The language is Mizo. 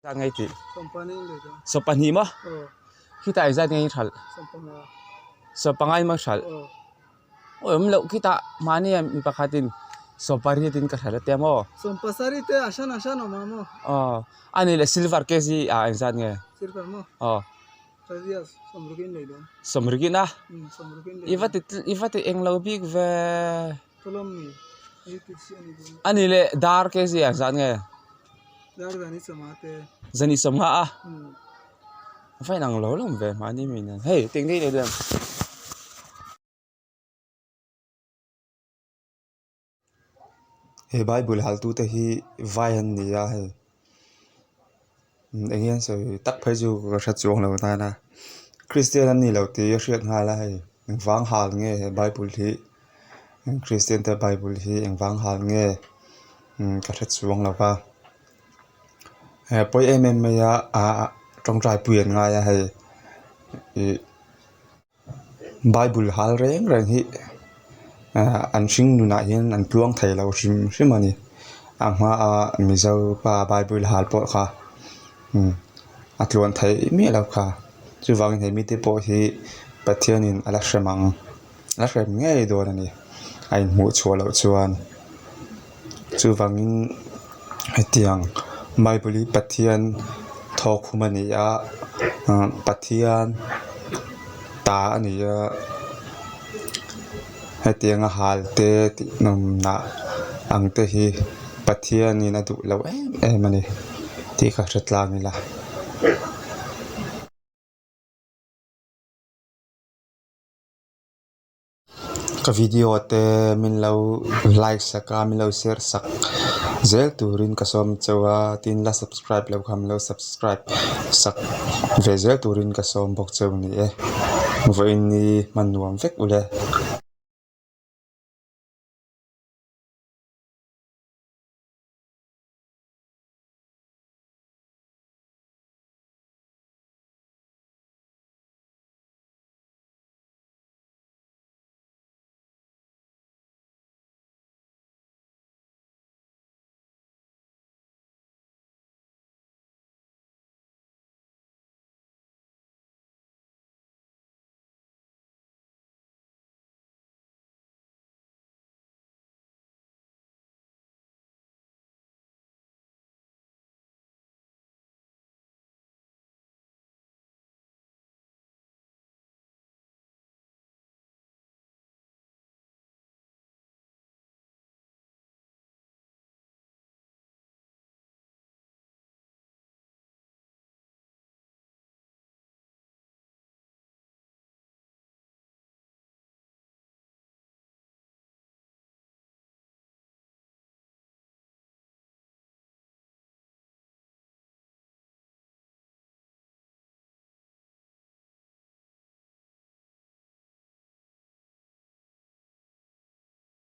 Zat nge i tih? Sawmpahnih maw? Khitah engzat nge i hralh? Sawmpanga in maw i hralh? Awi awm loh khitah mahni ah mi pakhatin sawmpariatin ka hralh a tia maw? Aw a nih leh silver kg ah engzat nge? Aw sawmrikin a? I va ti i va ti eng lo bik ve. A nih leh dar kg ah engzat nge? Zani sawmnga a va inang lo lawm ve mahni mi nen hei tih ngei leh dawn. He bible hal tute hi vai an ni a hei eng nge an sawi tak phei chu ka hre chuang lo tan a kristian an ni lo tih a hriat nghal a hei engvang hal nge he bible hi kristian te bible hi engvang hal nge. Ka hre chuang lo va he pawi em em mai a ah tawngtai pui an ngai a hei ih bible hal reng reng hi ah an hring nunah hian an tluang thei lo hrim hrim a ni a hmaa mizo pa bible hal pawh kha umm a tluan theih miah lo kha chuvangin he mite pawh hi Pathianin a la hrem ang. A hrem ngei dawn a ni a inhmuh chhuah loh chuan chuvangin hetiang bible hi Pathian thawk hum a ni a ah Pathian ta a ni a hetianga hal te tih nawmnah ang te hi Pathianin a duh loh em em a ni tih ka hre tlang ila. Ka video te min lo like sak a min lo share sak zel turin ka sawm chauh a tin la subscribe loh kha min lo subscribe sak ve zel turin ka sawm bawk chauh a ni e vawiin ni hman nuam vek ule.